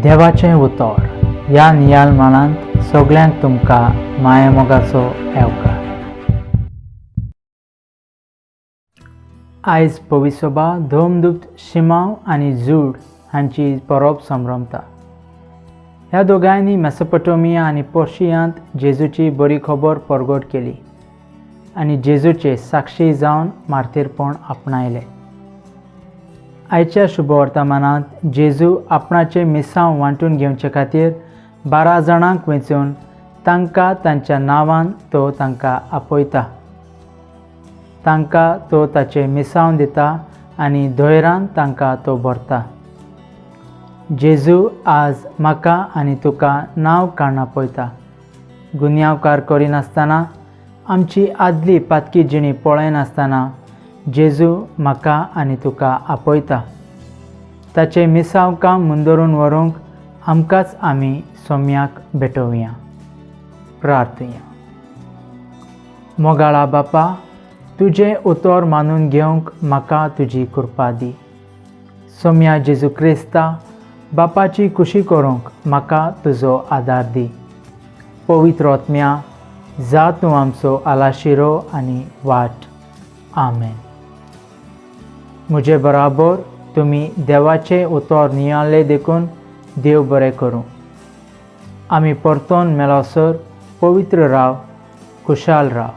देवाचें उतर ह्या नियाल मानांत सगल्यांक तुमकां मायामोगाचो येवकार. आयज पविसोबा धोमदुप्त शिमांव आनी जूड हांची परब संभ्रमता. ह्या दोगांयनी मेसोपोटोमिया आनी पर्शियांत जेजूची बरी खबर परगट केली आनी जेजूचे साक्षी जावन मार्तीरपण आपणायलें. आयच्या शुभवर्तमानांत जेजू आपणाचें मिसांव वांटून घेवचे खातीर 12 जाणांक वेंचून तांकां तांच्या नांवान तो तांकां आपयता. तांकां तो ताचें मिसांव दिता आनी धैरान तांकां तो भरता. जेजू आज म्हाका आनी तुका नांव काडून आपयता. गुन्यांवकार करिनासतना, आमची आदली पातकी जिणी पळयनासतना जेजू म्हाका आनी तुका आपयता. ताचें मिसांव काम मुंदरून व्हरूंक आमकांच आमी सोम्याक भेटोवया. प्रार्थुया. मोगाळा बापा, तुजें उतर मानून घेवंक म्हाका तुजी कृपा दी. सोम्या जेजू क्रिस्ता, बापाची खुशी करूंक म्हाका तुजो आदार दी. पवित्र आत्म्या, जा तूं आमचो आलाशिरो आनी वाट. आमेन. म्हजे बराबर तुमी देवाचें उतर नियाळ्ळें देखून देव बरें करूं. आमी परतोन मेलोसर पवित्र राव, खुशाल राव.